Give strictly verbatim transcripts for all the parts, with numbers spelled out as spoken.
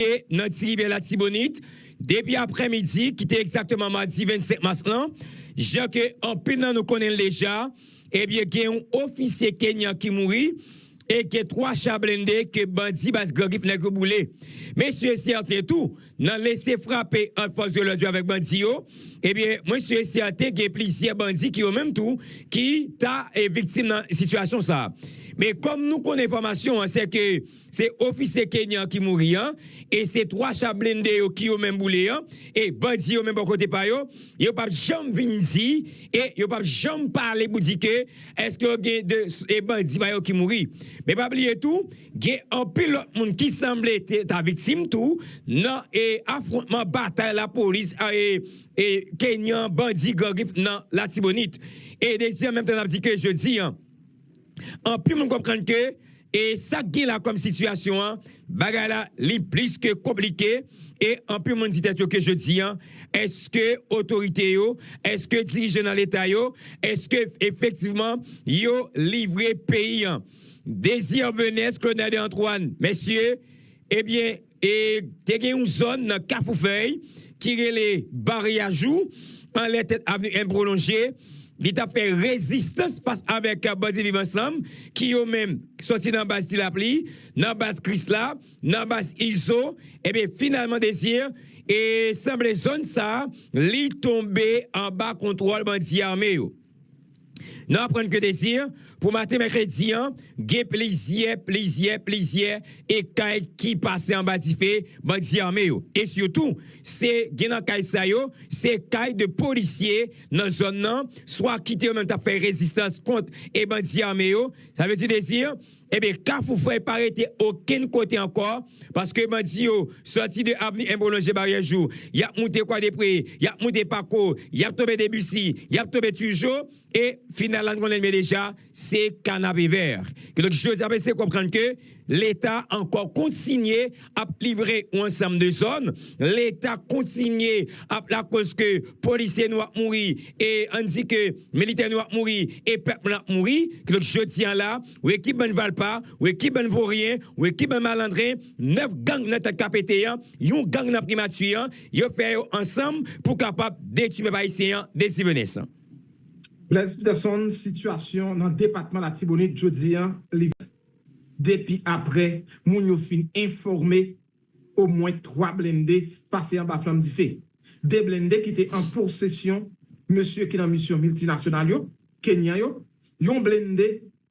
E nan Ti Rivyè Latibonit, depi aprèmidi, ki te egzakteman madi vennsenk mas lan, jan ke anpil nan nou konnen l deja, ebyen, gen yon ofisye kenyan ki mouri, e gen twa cha blende ke bandi baz Gran Grif nèg yo boule. Men si e sèten tou, nan lese frape ant fòs de lòd yo avèk bandi yo, ebyen, mwen si e sèten gen plizyè bandi ki yo menm tou, ki ta e viktim nan sitiyasyon sa a. Men kòm nou konnen enfòmasyon an, se ke se ofisye kenyan ki mouri an, e se twa cha blende yo ki yo menm boule an, e bandi yo menm bò kote pa yo, yo p ap janm vin di, e yo p ap janm pale pou di ke èske yo gen de e bandi pa yo ki mouri. Men pa bliye tou, gen anpil lòt moun ki sanble te, ta viktim tou nan e afwontman, batay lapolis a e, e kenyan bandi Gran Grif nan Latibonit. E dezi an menm tan n ap di ke jodi an, anpil moun konprann ke e sa k gen la kòm sitiyasyon an, bagay la li plis ke konplike, e anpil moun di tèt yo ke jodi an, èske otorite yo, èske dirijan nan leta yo, èske efektivman yo livre peyi an? Désir Venès, Claude Nader Antoine, mesye, ebyen, e te gen yon zòn nan Kafou Fèy ki rele Baryajou, anlè tèt Avni M Pwolonje, li t ap fè rezistans fas avèk bandi Viv Ansanm, ki yo menm soti nan baz Ti Lapli, nan baz Krisla, nan baz Izo, ebyen, finalman, Désir, e sanble zòn sa a, li tonbe anba kontwòl bandi ame yo. Nou aprann ke Désir, pou maten mèkredi an, gen plizyè, plizyè, plizyè e kay ki pase anba dife bandi ame yo. E sitou, se gen nan kay sa yo, se kay de polisye nan zòn nan, swa ki te yo menm t ap fè rezistans kont e bandi ame yo. Sa vle di, Désir, ebyen, Kafou Fèy pa rete okenn kote ankò, paske bandi yo sòti de Avni M Pwolonje Baryajou, y ap moute Kwadepre, y ap moute Pako, y ap tonbe Debisi, y ap tonbe Tijo, e final la, n konnen l byen deja, se Kanapevè. Kidonk, jodi a, se konprann ke Leta ankò kontinye ap livre yon ansanm de zòn. Leta kontinye ap lakoz ke polisye nou ap mouri, e ann di ke militè nou ap mouri, e pèp nou ap mouri. Kidonk, jodi a la, ou ekip bann valpa, ou ekip bann voryen, ou ekip bann malandren, nèf gang nan tèt K P T an, yon gang nan primati an, yo fè yo ansanm pou kapab detwi pèp ayisyen an, Désir Venès. Blaise Peterson, sitiyasyon nan depatman Latibonit jodi a, li depi aprè moun yo fin enfòme omwen twa blende pase anba flanm dife. De blende ki te an posesyon mesye ki nan misyon miltinasyonal yo, kenyan yo, yon blende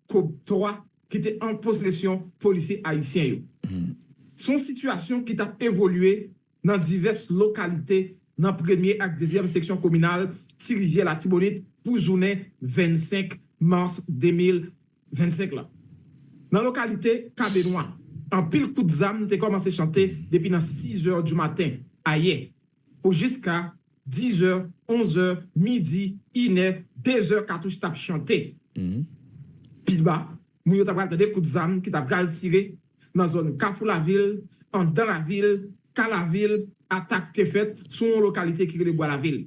Kob twa ki te an posesyon polisye ayisyen yo. Se yon sitiyasyon ki t ap evolye nan divès lokalite nan premye ak dezyèm seksyon kominal Ti Rivyè Latibonit pou jounen vennsenk mas de mil vennsenk la. Nan lokalite Kabenwa, anpil kout zam te kòmanse chante depi nan sizè di maten ayè pou jiska dizè, onzè, midi, inè, dezè katouch t ap chante. Pi ba, moun yo ta pral tande kout zam ki ta pral tire nan zòn Kafou Lavil, anndan lavil, Ka Lavil, atak te fèt sou yon lokalite ki rele Bwa Lavil,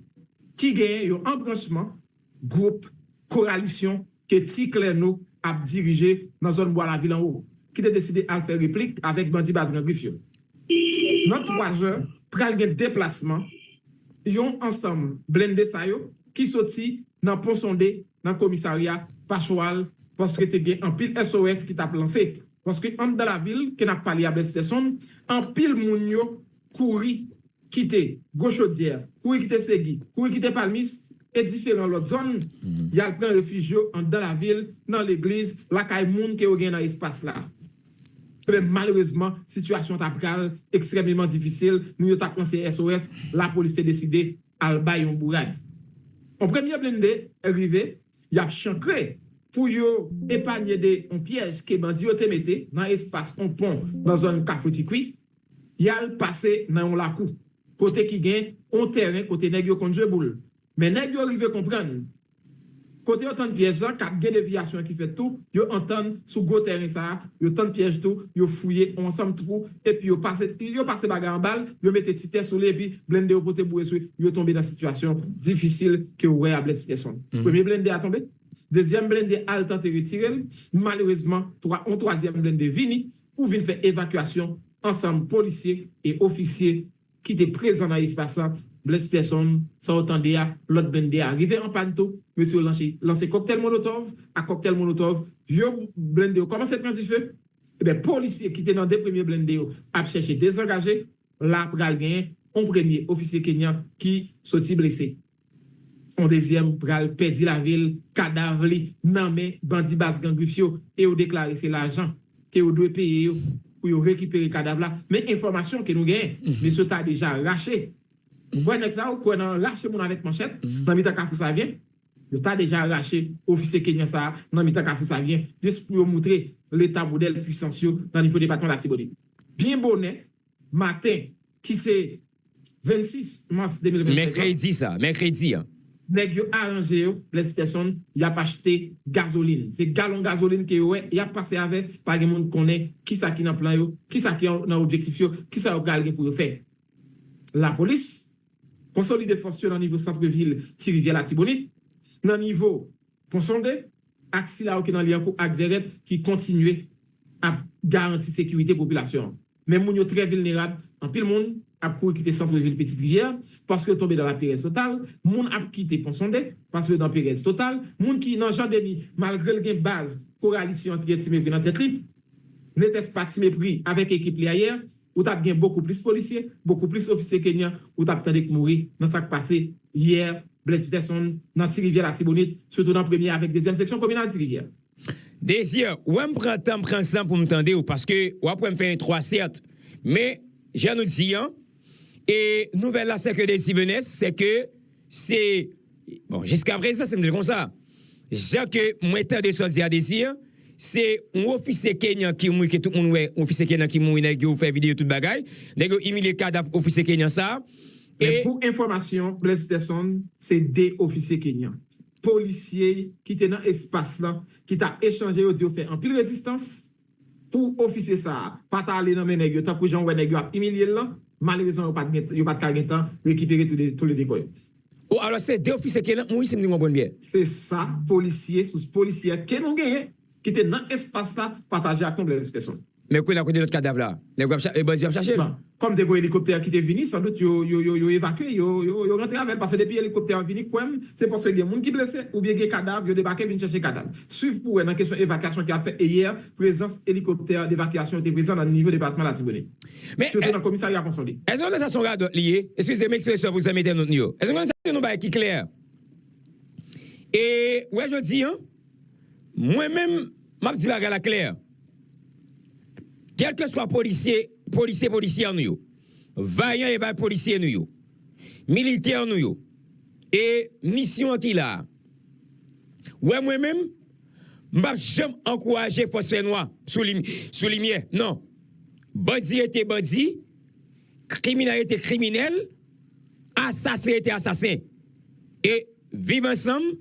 ki genyen yon anbranchman gwoup Koralisyon ke Ti Klèno ap dirije nan zòn Bwa Lavil anwo, ki te deside al fè replik avèk bandi baz Gran Grif yo. Nan twazè, pral gen deplasman yon ansanm blende sa yo ki soti nan Pon Sonde nan komisarya Pachwal, paske te gen anpil S O S ki t ap lanse. Paske anndan lavil, ke n ap pale a Blaise Peterson, anpil moun yo kouri kite Gwo Chodyè, kouri kite Segi, kouri kite Palmis e diferan lòt zòn, y al pran refij yo anndan lavil, nan legliz, lakay moun ke yo gen nan espas la. Ebyen, malerezman, sitiyasyon ta pral ekstrèmeman difisil, moun yo t ap lanse S O S, lapolis te deside al bay yon bourad. Yon premye blende rive, y ap chankre pou yo epanye de yon pyèj ke bandi yo te mete nan espas yon pon nan zòn Kafou Tikwi, y al pase nan yon lakou, kote ki gen yon tèren kote nèg yo konn jwe boul. Men nèg yo rive konprann, kote yo tann pyèj la, k ap gen devyasyon ki fèt tou, yo antann sou gwo tèren sa a, yo tann pyèj tou, yo fouye yon ansanm twou, epi yo pase, yo pase bagay anba l, yo mete ti tè sou li, epi blende yo pote boure sou li, yo tonbe nan sitiyasyon difisil ke w wè a Blaise Peterson. Premye blende a tonbe, dezyèm blende al tante retire l, malerezman, twa, yon twazyèm blende vini pou vin fè evakyasyon ansanm polisye e ofisye ki te prezan nan espas la, Blaise Personne, sa w tande a, lòt blende a rive an pàn tou, mesye yo lanse, lanse kòktèl molotòv ak kòktèl molotòv, yo blende yo kòmanse pran dife, ebyen, polisye ki te nan de premye blende yo ap chèche dezangaje, la pral genyen yon premye ofisye kenyan ki soti blese. Yon dezyèm pral pèdi lavi l, kadav li nan men bandi baz gang Grif yo, e yo deklare se lajan ke yo dwe peye yo pou yo rekipere kadav la. Men enfòmasyon ke nou genyen, mesye yo ta deja rache. Ou kwè nèg sa yo kwè nan rache moun avèk manchèt nan mitan Kafou Savyen? Yo ta deja rache ofisye kenyan sa a nan mitan Kafou Savyen, jis pou yo moutre leta modèl pwisans yo nan nivo depatman Latibonit. Byen bonè, maten, ki se vennsis mas de mil vennsenk lan, mèkredi sa, mèkredi an. Nèg yo aranje yo, Blaise Personne, y ap achte gazolin. Se galon gazolin ke yo wè, y ap pase avè, pa gen moun konnen kisa ki nan plan yo, kisa ki nan objektif yo, kisa yo pral gen pou yo fè. Lapolis konsolide fòs yo nan nivo sant vil Ti Rivyè Latibonit, nan nivo Pon Sonde, ak sila yo ki nan Lyankou ak Vèrèt ki kontinye ap garanti sekirite popilasyon an. Men moun yo trè vilnerab, anpil moun ap kouri kite sant vil Pitit Rivyè paske yo tonbe nan laperèz total, moun ap kite Pon Sonde paske yo nan perèz total, moun ki nan Jan Deni, malgre l gen baz Koralis yo an ki gen Ti Mepri nan tèt li, netès pa Ti Mepri avèk ekip li a yè, ou t ap gen bokou plis polisye, bokou plis ofisye kenyan, ou t ap tande k mouri nan sa k pase yè, Blaise Personne, nan Ti Rivyè Latibonit, sitou nan premye avèk dezyèm seksyon kominal Ti Rivyè. Désir, wè m pran tan, m pran san pou m tande w, paske w ap wè m fè entwò sèt. Men, jan nou di an, e nouvèl la, sè ke Désir Venès, sè ke se, bon, jiska prezan, se m di l konsa. Jan ke mwen tande sa w di a, Désir, se yon ofisye kenyan ki mouri, ke tout moun wè, yon ofisye kenyan ki mouri, nèg yo fè videyo, tout bagay. Nèg yo imilye kadav ofisye kenyan sa a. Men e pou enfòmasyon, Blaise Personne, se de ofisye kenyan, polisye ki te nan espas lan, ki t ap echanje, yo di yo fè anpil rezistans pou ofisye sa a pa t ale nan men nèg yo, tankou jan w wè nèg yo ap imilye l lan, malerezman, yo pa t gen, yo pa t ka gen tan rekipere tou le, tou le de kò yo. O, alò, se de ofisye kenyan mouri, si m te konprann byen. Se sa, polisye, sous polisye ke nou genyen, ki te nan espas la, pataje ak nou, Blaise Personne. Men kounye a, kote lòt kadav la? Nèg yo ap cha-, e, bandi yo ap chache l. Bon, kòm te gen elikoptè ki te vini, sandout yo, yo, yo, yo evakye, yo, yo, yo rantre avè l. Paske depi elikoptè a vini, kwè m, se paske gen moun ki blese, oubyen gen kadav, yo debake, vin chèche kadav. Swiv pou wè nan kesyon evakyasyon ki ap fèt, e yè, prezans elikoptè devakyasyon yo te prezan nan nivo depatman Latibonit. Men, sitou nan komisarya Pon Sonde. Èske w konnen sa se yon radòt li ye? Eskize m ekspresyon pou zanmi entènot nou yo. Èske w konnen sa se yon bagay ki klè? E, wè jodi an, mwen menm, m ap di bagay la klè. Kèlkeswa polisye, polisye, polisyè nou yo, vayan e vayan polisye nou yo, militè nou yo, e misyon an ki la a, wè mwen menm, m p ap janm ankouraje fòs fènwa sou lim-, sou limyè. Non. Bandi rete bandi, kriminèl rete kriminèl, asasen rete asasen. E Viv Ansanm,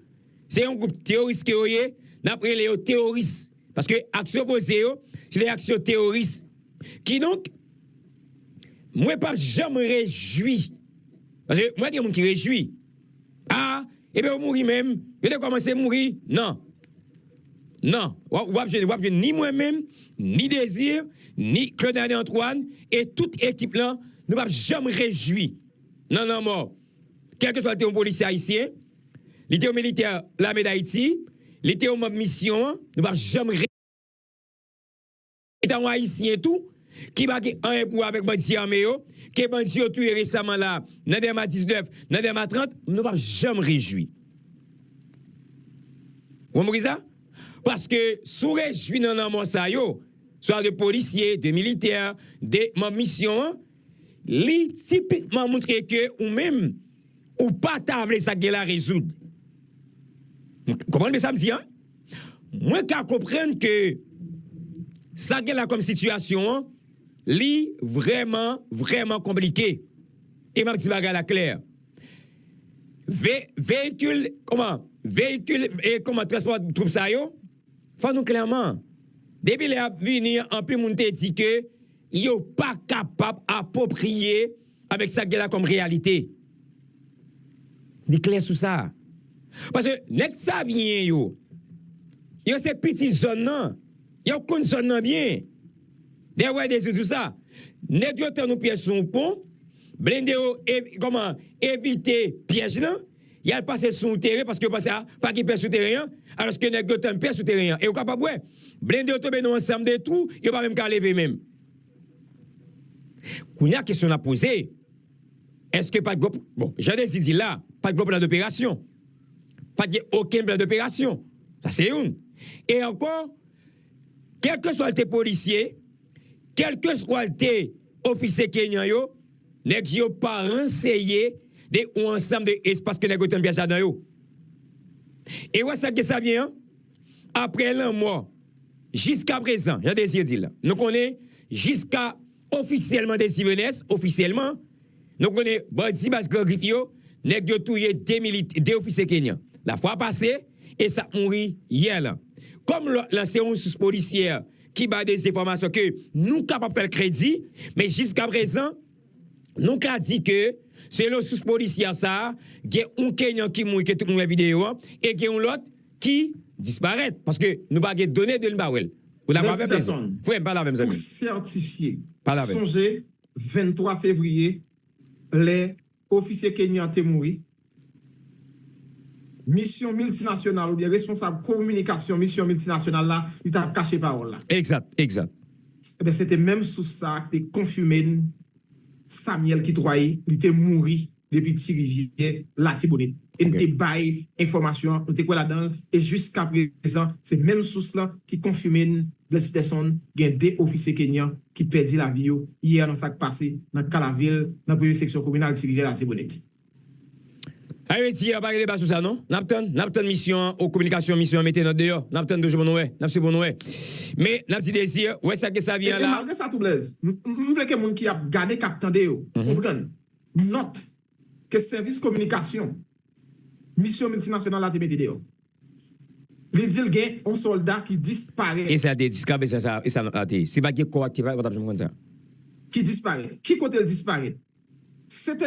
se yon gwoup teworis ke yo ye, n ap rele yo teworis. Paske aksyon poze yo, se de aksyon teworis. Kidonk, mwen p ap janm rejwi. Paske mwen gen moun ki rejwi. A, ebyen, yo mouri menm, yo te kòmanse mouri. Non. Non. W ap, w ap jwenn, w ap jwenn ni mwen menm, ni Désir, ni Claude Arne Antoine, e tout ekip lan, nou p ap janm rejwi nan lanmò. Kèlkeswa li te yon polisye ayisyen, li te yon militè Lame Dayiti, li te yon manm misyon an, nou p ap janm re-, li te yon ayisyen tou, ki pa gen anyen pou wè avèk bandi ame yo, ke bandi yo touye resaman la, nan Dèlma diznèf, nan Dèlma trant, nou p ap janm rejwi. Ou konprann sa? Paske si w rejwi nan lanmò sa yo, swa de polisye, de militè, de manm misyon an, li tipikman montre ke ou menm, ou pa ta vle sa k gen la rezoud. Ou konprann sa m di an? Mwen ka konprann ke sa k gen la kòm sitiyasyon an, li vrèman, vrèman konplike. E m ap di bagay la klè. Ve-, veyikil, kòman? Veyikil, e kòman, transpò twoup sa yo, fò nou klèman. Depi lè y ap vini, anpil moun te di ke yo pa kapab apwopriye avèk sa k gen la kòm reyalite. Li klè sou sa. Paske nèg Savyen yo, yo se pitit zòn nan. Yo konn zòn nan byen. Dayè, w wè Désir di w sa. Nèg yo tann yon pyès sou yon pon, blende yo ev- kòman evite pyèj lan, y al pase sou yon teren paske yo panse a pa gen pyès sou teren an, alòske nèg yo tann pyès sou teren an. E yo kapab wè, blende yo tonbe nan yon ansanm de twou, yo pa menm ka leve menm. Kounye a kesyon n ap poze, èske pa t gen, bon, Jan Dezi di la, pa t gen plan doperasyon? Pa t gen okenn plan doperasyon. Sa se youn. E ankò, kèlkeswa l te polisye, kèlkeswa l te ofisye kenyan yo, nèg yo pa ranseye de yon ansanm de espas ke nèg yo tann pyèj ladan yo. E wè sa k gen sa vyen an, apre lanmò, jiska prezan, Jan Dezi di la, nou konnen jiska ofisyèlman Dezi Venès, ofisyèlman, nou konnen bandi baz Gran Grif yo, nèg yo touye de milit, de ofisye kenyan. Lafwa pase, e sa mouri yè lan. Kòm lòt lan se yon sous polisyè ki bay de enfòmasyon ke nou kapab fè l kredi, men jiska prezan, nou ka di ke, selon sous polisyè sa a, gen yon kenyan ki mouri ke tout moun wè videyo an, e gen yon lòt ki disparèt, paske nou pa gen done de l, n pa wè l. Ou dakò avè m? Frè m, pale avè m, zanmi. Pou sètifye, sonje venntwa fevriye, lè ofisye kenyan te mouri, misyon miltinasyonal oubyen responsab kominikasyon misyon miltinasyonal la, li t ap kache pawòl la. Egzat, egzat. Ebyen, se te menm sous sa a ki te konfime n Samuel Kitway, li te mouri depi Ti Rivyè, Latibonit. E n te bay enfòmasyon an, nou te kwè ladan l, e jiska prezan, se menm sous lan ki konfime n, Blaise Peterson, gen de ofisye kenyan ki pèdi lavi yo yè nan sa k pase nan Kalavil, nan premye seksyon kominal Ti Rivyè, Latibonit. Ayiti a pa gen deba sou sa non. N ap tann, n ap tann misyon an, o kominikasyon misyon an mete nòt deyò. N ap tann toujou pou nou wè, n ap swiv pou nou wè. Men n ap di Dezi, wè sa ke sa vyen la. E malgre sa tou Blaise, m vle ke moun ki ap gade, k ap tande yo konprann nòt ke sèvis kominikasyon misyon miltinasyonal la te mete deyò. Li di l gen yon sòlda ki disparèt. E sa te diskave sa, sa, e sa nòt la te ye. Si pa t gen kò a, te pa, pa t ap janm konn sa. Ki disparèt. Ki kote l disparèt? Se te